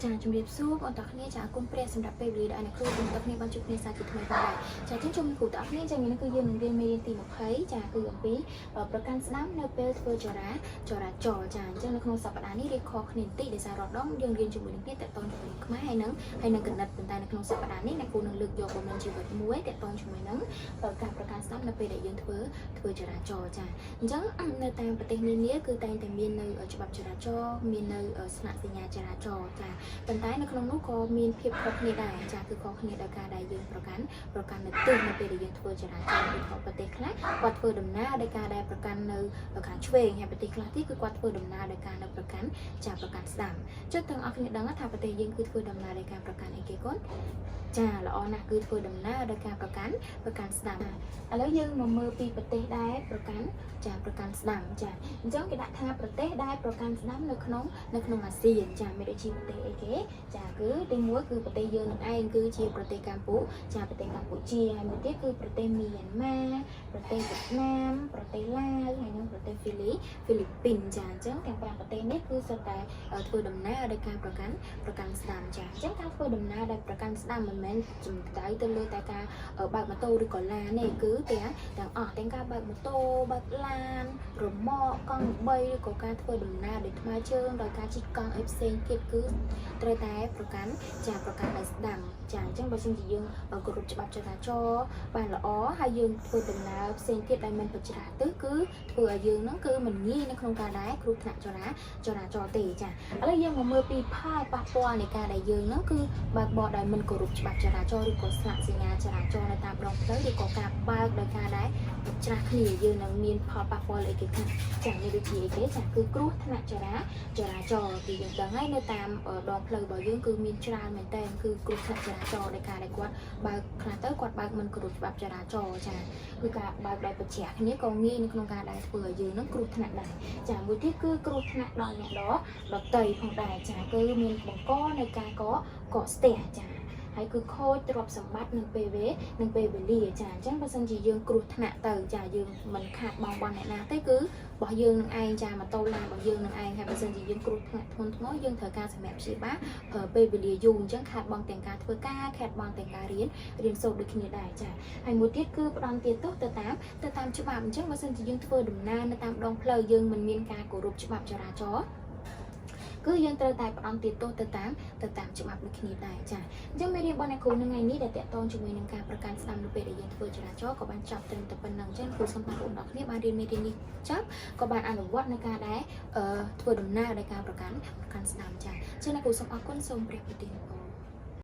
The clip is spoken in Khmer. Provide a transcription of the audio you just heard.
ចាជំរាបសួរបងប្អូនទាំងគ្នាចាអរគុណព្រះសម្រាប់ពេលវេលាដែលអ្នកគ្រូបងប្អូនទាំងគ្នាបានជួបគ្នាសាជាថ្មីផងដែរចាអញ្ចឹងជុំគ្រូទាំងអស់គ្នាចាថ្ងៃនេះគឺយើងនឹងរៀនមេរៀនទី20ចាគឺអំពីប្រកាន់ស្ដាំនៅពេលធ្វើចរាចរណ៍ចាអញ្ចឹងនៅក្នុងសប្តាហ៍នេះរៀនខុសគ្នាបន្តិចដោយសាររដងយើងរៀនជាមួយនឹងគ្នាតកតងជាមួយនឹងខ្មែរហើយនឹងគណិតប៉ុន្តែនៅក្នុងសប្តាហ៍នេះអ្នកគ្រូនឹងលើកយកបំណងជីវិតមួយតកតងជាមួយនឹងការប្រកាន់ស្ដាំនៅពេលដែលយើងធ្វើចរាចរណ៍ចាអញ្ចឹងនៅតាមប្រទេសនានាគឺតែងតែមាននៅច្បាប់ចរាចរណ៍មាននៅស្លាកសញ្ញាចរាចរណ៍ចាប៉ុន្តែនៅក្នុងនោះក៏មានភាពខុសគ្នាដែរចាគឺខុសគ្នាដោយការដែលយើងប្រកាន់នៅទិសនៅពេលដែលយើងធ្វើចរាចរណ៍ដូចប្រទេសខ្លះគាត់ធ្វើដំណើរដោយការដែលប្រកាន់នៅខាងឆ្វេងហើយប្រទេសខ្លះទៀតគឺគាត់ធ្វើដំណើរដោយការនៅប្រកាន់ចាប្រកាន់ស្ដាំចុះទាំងអស់គ្នាដឹងថាប្រទេសយើងគឺធ្វើដំណើរដោយការប្រកាន់អីគេកូនចាល្អណាស់គឺធ្វើដំណើរដោយការប្រកាន់ស្ដាំឥឡូវយើងមកមើលពីប្រទេសដែលប្រកាន់ចាប្រកាន់ស្ដាំចាអញ្ចឹងគេដាក់ថាប្រទេសដែលប្រកាន់ស្ដាំនៅក្នុងអាស៊ានចាមានដូចជាប្រទេសអីគេចាគឺទីមួយគឺប្រទេសយើងនឹងឯងគឺជាប្រទេសកម្ពុជាចាប្រទេសកម្ពុជាហើយមួយទៀតគឺប្រទេសមីយ៉ាន់ម៉ាប្រទេសវៀតណាមប្រទេសឡាវហើយនិងប្រទេសហ្វីលីពីនចាអញ្ចឹងទាំង5ប្រទេសនេះគឺសុទ្ធតែធ្វើដំណើរដោយការប្រកាន់ស្ដាំចាអញ្ចឹងការធ្វើដំណើរដោយប្រកាន់ស្ដាំមិនមែនសំដៅទៅលើតែការបើកម៉ូតូឬក៏ឡានទេគឺទាំងអស់ទាំងការបើកម៉ូតូបើកឡានរមាក់កង់3ឬក៏ការធ្វើដំណើរដោយថ្មើរជើងដោយការជិះកង់អីផ្សេងទៀតគឺត្រូវតែប្រកាន់ចាប្រកាន់ដោយស្ដាំចាអញ្ចឹងបើសិនជាយើងគោរពច្បាប់ចរាចរណ៍បានល្អហើយយើងធ្វើដំណើរផ្សេងទៀតដែលមិនប្រច្រាស់ទិសគឺធ្វើឲ្យយើងហ្នឹងគឺមិនងាយនៅក្នុងការដែលគ្រោះថ្នាក់ចរាចរណ៍ទេចាឥឡូវយើងមកមើលពីផលប៉ះពាល់នៃការដែលយើងហ្នឹងគឺបើកបរដោយមិនគោរពច្បាប់ចរាចរណ៍ឬក៏ស្លាកសញ្ញាចរាចរណ៍នៅតាមដងផ្លូវឬក៏ការបើកដោយការដែលច្រាស់គ្នាយើងនឹងមានផលប៉ះពាល់អីគេខ្លះចានេះដូចជាអីគេចាគឺគ្រោះថ្នាក់ចរាចរណ៍គឺយើងដឹងហើយនៅតាមដងផ្លូវរបស់យើងគឺមានច្រើនមែនតើគឺគ្រោះថ្នាក់ចរាចរណ៍ដោយការដែលគាត់បើកខ្លះទៅគាត់បើកមិនគោរពច្បាប់ចរាចរណ៍ចាគឺការបើកដោយប្រច្រាស់គ្នាក៏ងាយនៅក្នុងការដែលធ្វើឲ្យយើងនឹងគ្រោះថ្នាក់ដែរចាមួយទៀតគឺគ្រោះថ្នាក់ដល់អ្នកដទៃផងដែរចាគឺមានបង្កនៃការកកស្ទះចាហើយគឺខូចទ្រព្យសម្បត្តិនឹងពេលវេនឹងពេលវេលាចាអញ្ចឹងបើសិនជាយើងគ្រោះថ្នាក់ទៅចាយើងមិនខាតបង់បន់អ្នកណាទេគឺរបស់យើងនឹងឯងចាម៉ូតូឡានរបស់យើងនឹងឯងហើយបើសិនជាយើងគ្រោះថ្នាក់ធ្ងន់ធ្ងរយើងត្រូវការសម្រាប់ព្យាបាលប្រើពេលវេលាយូរអញ្ចឹងខាតបង់ទាំងការធ្វើការខាតបង់ទាំងការរៀនរៀនសូត្រដូចគ្នាដែរចាហើយមួយទៀតគឺផ្ដន់ទាទោសទៅតាមច្បាប់អញ្ចឹងបើសិនជាយើងធ្វើដំណើរនៅតាមដងផ្លូវយើងមិនមានការគោរពច្បាប់ចរាចរណ៍គឺយើងត្រូវតែផ្ដន្ទាទោសទៅតាមច្បាប់ដូចគ្នាដែរចាអញ្ចឹងមេរៀនរបស់អ្នកគ្រូនៅថ្ងៃនេះដែលតាក់ទងជាមួយនឹងការប្រកាន់ស្ដាំនៅពេលដែលយើងធ្វើចរាចរណ៍ក៏បានចប់ត្រឹមតែប៉ុណ្ណឹងអញ្ចឹងគ្រូសូមបងប្អូនទាំងគ្នាបានរៀនមេរៀននេះចប់ក៏បានអនុវត្តនៅការដែលធ្វើដំណើរដោយការប្រកាន់ស្ដាំចាអញ្ចឹងអ្នកគ្រូសូមអរគុណសូមព្រះប្រទានពរ។